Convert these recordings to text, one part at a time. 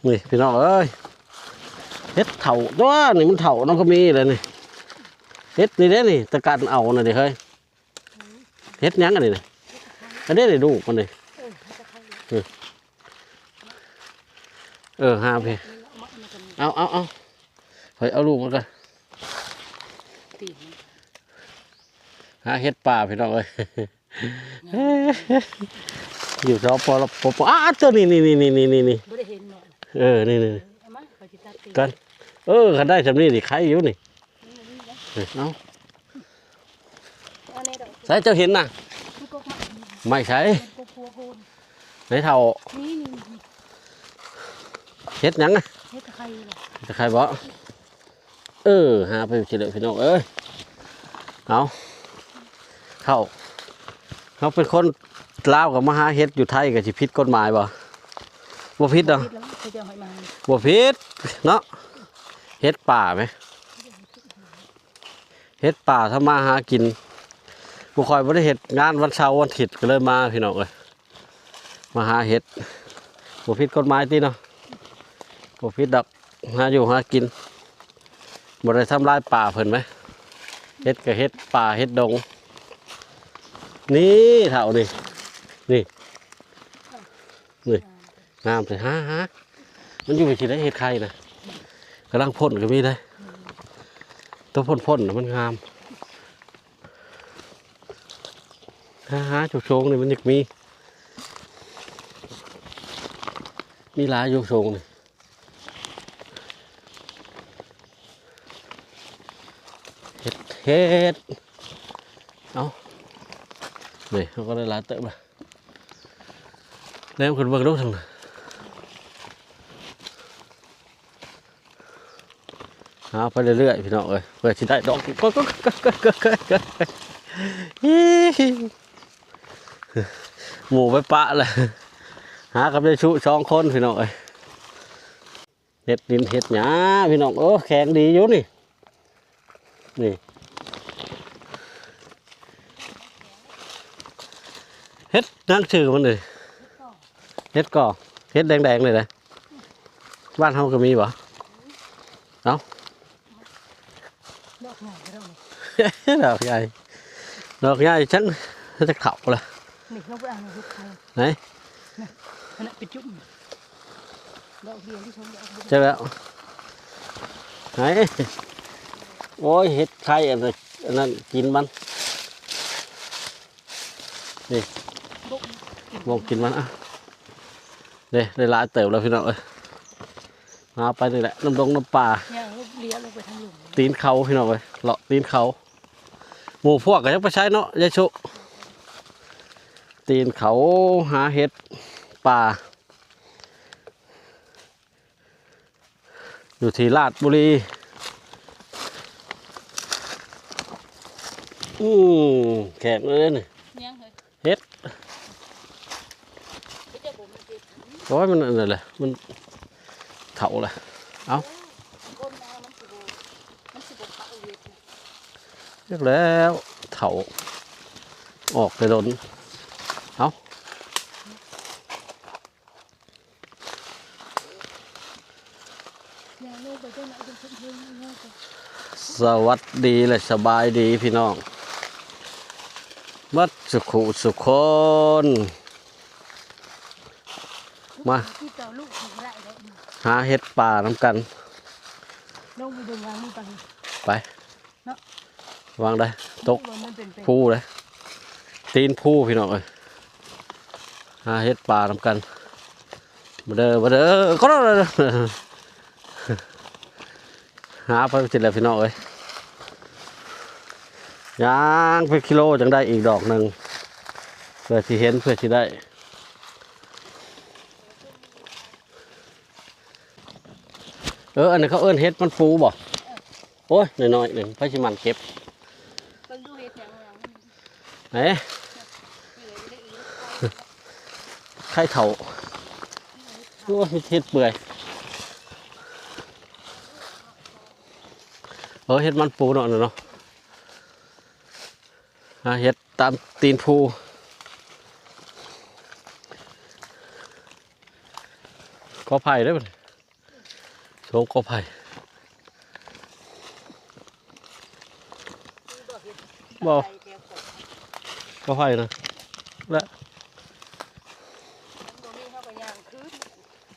ນີ້ພີ່ນ້ອງເອີຍ ເຫັດເຖົ້າຕົວນີ້ ມັນເຖົ້ານຳກໍມີແຫຼະນີ້ ເຫັດນີ້ເດ້ນີ້ ຕະກັນເອົານະເດ້ເຮີ້ຍ. ເຫັດຫຍັງອັນນີ້ນະ? ອັນນີ້ນີ້ ລູກມັນນີ້ ເອີ ເອີ ຫາພີ້ ເອົາ ເອົາ ເອົາ ຂ້ອຍເອົາລູກມັນກ່ອນ ຕີນມັນ ຫາເຫັດປ່າພີ່ນ້ອງເອີຍ ຢູ່ ສປ ປ ປ ອ້າ ຕົວນີ້ ນີ້ ນີ້ ບໍ່ໄດ້ເຫັນເນາະ ເອີ ນີ້ ນີ້ ເອົາມາ ຂ້ອຍຊິຕັດຕີນ ກັນ ເອີ ຄັນໄດ້ຊ່ຳນີ້ນີ້ ໄຄຢູ່ນີ້ ນີ້ ນີ້ ນີ້ ເອີ ເອົາ ອັນນີ້ດອກ ໃສເຈົ້າເຫັນນະ? ໄມ້ໃສ? ໃນເຖົ້າ ນີ້ ນີ້ ນີ້ ເຫັດຫຍັງນະ? ເຫັດຕະໄຄ ເຫັດຕະໄຄບໍ? ເອີ ຫາໄປຊິເດີພີ່ນ້ອງເອີຍ ເອົາ ເຖົ້າ ເຮົາເປັນຄົນລາວກໍມາຫາເຫັດຢູ່ໄທ ກໍຊິຜິດກົດໝາຍບໍ່? ບໍ່ຜິດດອກ ບໍ່ຜິດເນາະ ເຫັດປ່າແມ ເຫັດປ່າທຳມາຫາກິນ ພວກຂ້ອຍບໍ່ໄດ້ເຮັດງານວັນເສົາວັນທິດ ກໍເລີຍມາພີ່ນ້ອງເອີຍ ມາຫາເຫັດ ບໍ່ຜິດກົດໝາຍຕິເນາະ ບໍ່ຜິດດອກ ຫາຢູ່ຫາກິນ ບໍ່ໄດ້ທຳລາຍປ່າເພິ່ນແມ ເຫັດກໍເຫັດປ່າເຫັດດົງ ນີ້ເຖົ້ານີ້ ນີ້ ນີ້ ງາມແທ້ ຫາ ຫາ ມັນຢູ່ໄປຊິໄດ້ເຫັດໄຂ່ນະ ກຳລັງພົ້ນກໍມີເດ້ ຕົວພົ້ນໆນະມັນງາມ ຫາ ຫາ ໂຊງໆນີ້ມັນຍັງມີ ມີຫຼາຍຢູ່ໂຊງນີ້ ເຫັດ ເຫັດ ເອົ້າ ນີ້ເຮົາກໍໄດ້ຫຼາຍເຕີບລະ ແນມຂຶ້ນເບິ່ງດູທາງນັ້ນ ຫາໄປເລື້ອຍໆ ພີ່ນ້ອງເອີຍ ເພື່ອຊິໄດ້ດອກ ໝູ່ໄປປະແລ້ວ ຫາກັບຍາຍຊຸສອງຄົນ ພີ່ນ້ອງເອີຍ ເຮັດດິນເຮັດຫຍ້າ ພີ່ນ້ອງເອີຍ ແຂງດີຢູ່ນີ້ ນີ້ ເຫັດຫຍັງຊື່ມັນນີ້ ເຫັດກໍ ເຫັດແດງໆນີ້ນະ ບ້ານເຮົາກໍມີບໍ່? ເອົ້າ ດອກໃຫຍ່ ດອກໃຫຍ່ ດອກໃຫຍ່ຈັ່ງ ຈັກເຖົ້າລະ ນີ້ ລອງໄປເອົາເຫັດໄຂ່ ໄຫນ? ນັ້ນ ອັນນັ້ນໄປຈຸ້ມ ດອກດຽວທີ່ຊົມ ດອກດຽວ ຈັກແລ້ວ ໄຫນ? ໂອ້ຍ ເຫັດໄຂ່ ອັນນັ້ນ ອັນນັ້ນກິນມັນ ນີ້ ບົກ ບົກກິນມັນ ອ່ະ ເດ້ ໄດ້ຫຼາຍເຕີບແລ້ວ ພີ່ນ້ອງເອີຍ ຫາໄປນີ້ແຫຼະ ນ້ຳດົງນ້ຳປ່າ ຍ່າງເລຍລົງໄປທາງລຸ່ມ ຕີນເຂົາ ພີ່ນ້ອງເອີຍ ເລາະຕີນເຂົາ ໝູ່ພວກກໍຍັງໄປໃສເນາະ ຍາຍຊຸ ຕີນເຂົາ ຫາເຫັດປ່າ ຢູ່ທີ່ລາດບຸລີ ອືມ ແຂງເອີຍນີ້ ຫຍັງເຮີ້ຍ? ເຫັດ ໂອ້ຍ ມັນອັນນັ້ນແຫຼະ ມັນເຖົ້າແລ້ວ ເອົ້າ ຄົນມາມັນຊິບໍ່ ມັນຊິບໍ່ເຂົ້າເຮັດ ຈັກແລ້ວ ເຖົ້າ ອອກແຕ່ດົນ ເອົ້າ ສະຫວັດດີ ແລະ ສະບາຍດີພີ່ນ້ອງ ເບິດສຸຂູສຸຄົນ ມາ ຫາເຫັດປ່ານຳກັນ ໄປ ເນາະ ວາງໄດ້ ຕົກ ມັນເປັນ ພູເດ້ ຕີນພູ ພີ່ນ້ອງເອີຍ ຫາເຫັດປ່ານຳກັນ ມາເດີ ມາເດີ ກໍ ຫາໄປຊິແຫຼະ ພີ່ນ້ອງເອີຍ ຍ່າງເປັນກິໂລຈັ່ງໄດ້ອີກດອກໜຶ່ງ ເພື່ອຊິເຫັນ ເພື່ອຊິໄດ້ ເອີ ອັນນີ້ເຂົາເອີ້ນເຫັດມັນປູບໍ່? ໂອ້ຍ ນ້ອຍໆໜຶ່ງ ໃຜຊິໝັ່ນເກັບ ເບິ່ງດູເຫັດຫຍັງ ເອີ ໄຂ່ເຖົ້າ ໂອ້ຍ ເຫັດເປື່ອຍ ເອີ ເຫັດມັນປູເນາະ ເນາະ ຫາເຫັດຕາມຕີນພູ ກໍໄຜ່ເດ້ ບັດນີ້ ໂຖງກໍໄຜ່ ບໍ່ ກໍໄຜ່ນະ ແລະ ມັນບໍ່ມີ ເຮົາກໍຍ່າງຄືນ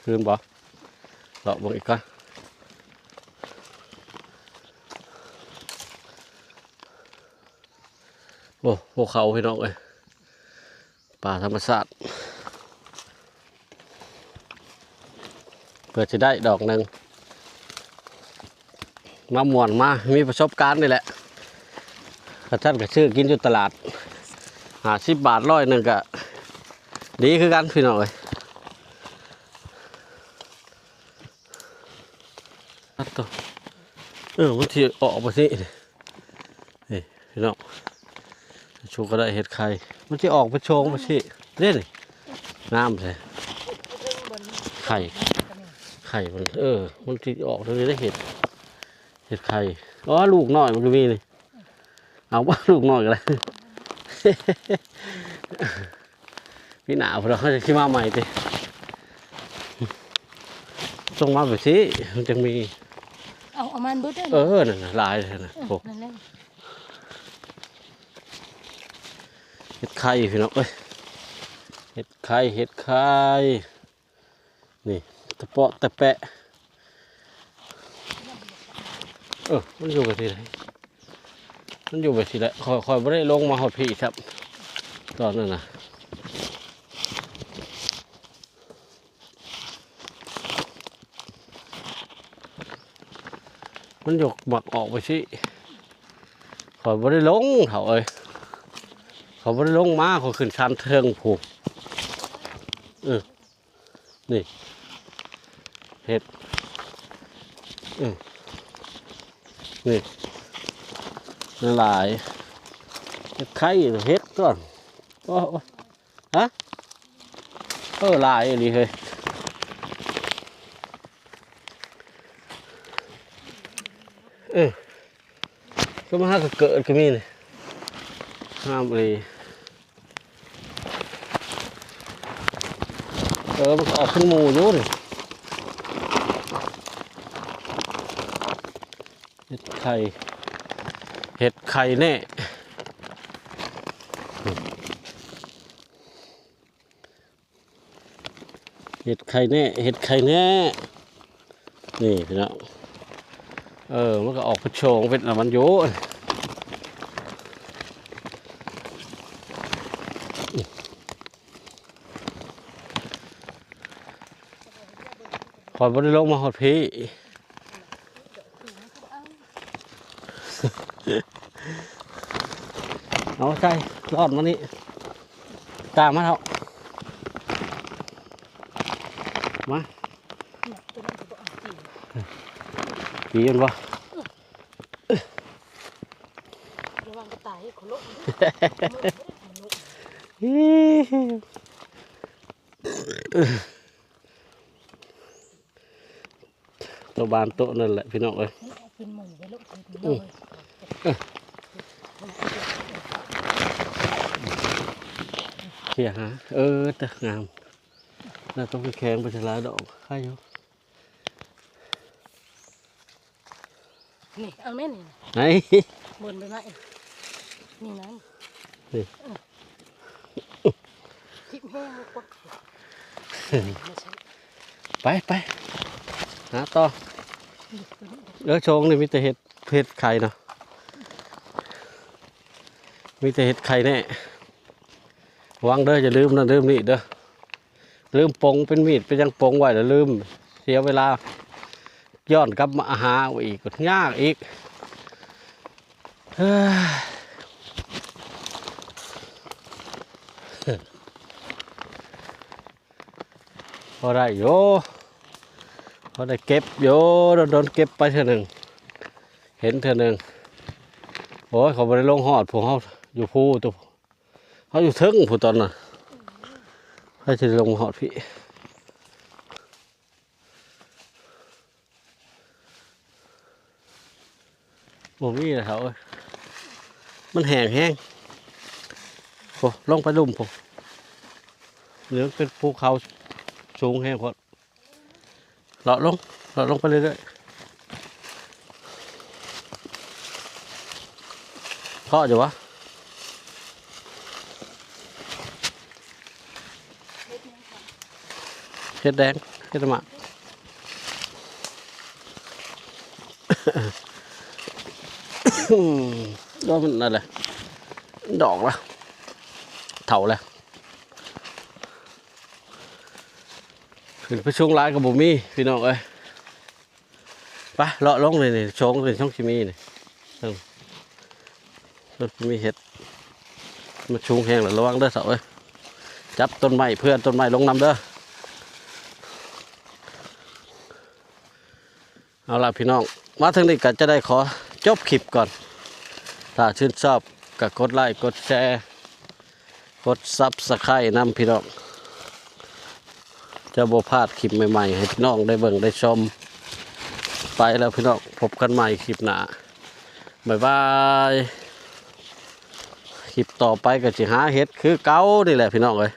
ຄືນບໍ່? ເລາະເບິ່ງອີກກ່ອນ. ໂອ້ ພູເຂົາພີ່ນ້ອງເອີຍ ປ່າທຳມະຊາດ ເພື່ອຊິໄດ້ດອກໜຶ່ງ ມາມ່ວນ ມາມີປະສົບການນີ້ແຫຼະ. ຄັນຊັ້ນກໍຊື້ກິນຢູ່ຕະຫຼາດ ຫ້າສິບບາດ ຮ້ອຍໜຶ່ງ ກໍດີຄືກັນພີ່ນ້ອງເອີຍ. ອັດໂຕ ເອີ ມັນຊິອອກມາຊີ້ ນີ້ພີ່ນ້ອງ ຊູກະໄດ້ເຫັດໄຂ່ ມັນຊິອອກເປັນໂຊງມາຊີ້ເດ້ນີ້ ງາມແທ້ ໄຂ່ ໄຂ່ມັນ ເອີ ມັນຊິອອກເທົ່ານີ້ໄດ້ເຫັດ ເຫັດໄຂ່. ອໍ ລູກນ້ອຍມັນກໍມີນີ້ ເອົາບໍ່ ລູກນ້ອຍກໍໄດ້ ປີໜ້າພຸ້ນເຮົາຊິມາໃໝ່ຕິ ສົ່ງມາໄປຊີ້ ມັນຈັ່ງມີ ເອົາ ເອົາມັນເບິດເດີ ເອີ ນັ້ນນະ ຫຼາຍແທ້ນະ ເອີ ໂອ້ ນັ້ນແຫຼະ ເຫັດໄຂ່ພີ່ນ້ອງເອີຍ ເຫັດໄຂ່ ເຫັດໄຂ່ ນີ້ ຕະເປາະຕະແປະ ເອີ ມັນຢູ່ໄປທີ່ໃດ ມັນຢູ່ໄປທີ່ໃດ ຂ້ອຍ ຂ້ອຍບໍ່ໄດ້ລົງມາຮອດພີ້ຊ້ຳ ຕອນນັ້ນນະ ມັນຢາກມັກອອກໄປຊີ້ ຂ້ອຍບໍ່ໄດ້ລົງເຖົ້າເອີຍ ຂ້ອຍບໍ່ໄດ້ລົງມາ ຂ້ອຍຂຶ້ນຊານເທິງພຸ້ນ ເອີ ນີ້ ເຫັດ ອື ນີ້ ຫຼາຍ ເຫັດໄຂ່ ເຫັດຕົວະ ໂອ້ ໂອ້ ຮະ ເອີ ຫຼາຍອີ່ຫຼີເຮີ້ຍ ເອີ ຄືມາຫາກະເກີດກໍມີນີ້ ງາມອີ່ຫຼີ ເອີ ມັນກໍອອກເປັນໝູ່ຢູ່ນີ້ ເຫັດໄຂ່ ເຫັດໄຂ່ແນ່ ເຫັດໄຂ່ແນ່ ເຫັດໄຂ່ແນ່ ນີ້ພີ່ນ້ອງ ເອີ ມັນກໍອອກເປັນໂຊງເປັນອັນມັນຢູ່ ຂ້ອຍບໍ່ໄດ້ລົງມາຮອດພີ້ ເອົາໃສ່ ລອດມານີ້ ຕາມມາເຖົ້າ ມາ ຕີມັນບໍ່? ລະວັງກະຕ່າຍ ເຂົາລົງ ໂຕບານໂຕນັ້ນແຫຼະພີ່ນ້ອງເອີຍ ມັນອອກເປັນໝູ່ໄດ້ລູກ ອື ເອີ ເຄຍຫາ ເອີ ແຕ່ງາມ ແລ້ວຕ້ອງແຂງໄປສະຫຼາຍດອກ ໄຄຢູ່ ນີ້ ເອົາແມ່ນນີ້ ໄຫນ ບົນໃບໄມ້ ນີ້ນັ້ນ ນີ້ ເອີ ທິບແຮງ ໄປ ໄປ ຫາຕໍ່ ເອີ ໂຊງນີ້ມີແຕ່ເຫັດ ເຫັດໄຂ່ເນາະ ມີແຕ່ເຫັດໄຂ່ແນ່ ລະວັງເດີ ຢ່າລືມນັ້ນລືມນີ້ເດີ. ລືມປົງເປັນມີດເປັນຫຍັງປົງໄວ້ແລ້ວລືມ ເສຍເວລາ ຍ້ອນກັບມາຫາເອົາອີກ ຍາກອີກ ເຮີ້ຍ ພໍໄດ້ຢູ່ ພໍໄດ້ເກັບຢູ່ ດົນໆເກັບໄປເທື່ອໜຶ່ງ ເຫັນເທື່ອໜຶ່ງ ໂອ້ຍ ເຂົາບໍ່ໄດ້ລົງຮອດພວກເຮົາຢູ່ພູໂຕ ເຮົາຢູ່ເທິງພຸ້ນຕອນນັ້ນ ໃຜຊິໄດ້ລົງມາຮອດພີ້ ບໍ່ມີແລ້ວເຖົ້າເອີຍ ມັນແຫ້ງແຮງ ໂອ້ ລົງໄປລຸ່ມພຸ້ນ ນີ້ມັນເປັນພູເຂົາສູງແຮງໂພດ ເລາະລົງ ເລາະລົງໄປເລື້ອຍໆ ເພາະຢູ່ຫວາ? ເຫັດແດງ ເຫັດໝາກ ກໍມັນນັ້ນແຫຼະ ດອກລະ ເຖົ້າແລ້ວ ຂຶ້ນໄປສູງຫຼາຍກໍບໍ່ມີ ພີ່ນ້ອງເອີຍ. ໄປເລາະລົງນີ້ ນີ້ ໂຊງນີ້ ຊ່ອງຊິມີນີ້ ເອີ ຊ່ອງຊິມີເຫັດ. ມັນສູງແຮງລະ ລະວັງເດີເຖົ້າເອີຍ ຈັບຕົ້ນໄມ້ ເພື່ອນຕົ້ນໄມ້ລົງນຳເດີ. ເອົາລະພີ່ນ້ອງ ມາເຖິງນີ້ກໍຈະໄດ້ຂໍຈົບຄລິບກ່ອນ. ຖ້າຊື່ນຊອບກໍກົດໄລ້ ກົດແຊ ກົດ Subscribe ນຳພີ່ນ້ອງ ຈະບໍ່ພາດຄລິບໃໝ່ໆ ໃຫ້ພີ່ນ້ອງໄດ້ເບິ່ງໄດ້ຊົມ. ໄປແລ້ວພີ່ນ້ອງ ພົບກັນໃໝ່ຄລິບໜ້າ ບາຍບາຍ. ຄລິບຕໍ່ໄປກໍຊິຫາເຫັດຄືເກົ່ານີ້ແຫຼະພີ່ນ້ອງເອີຍ.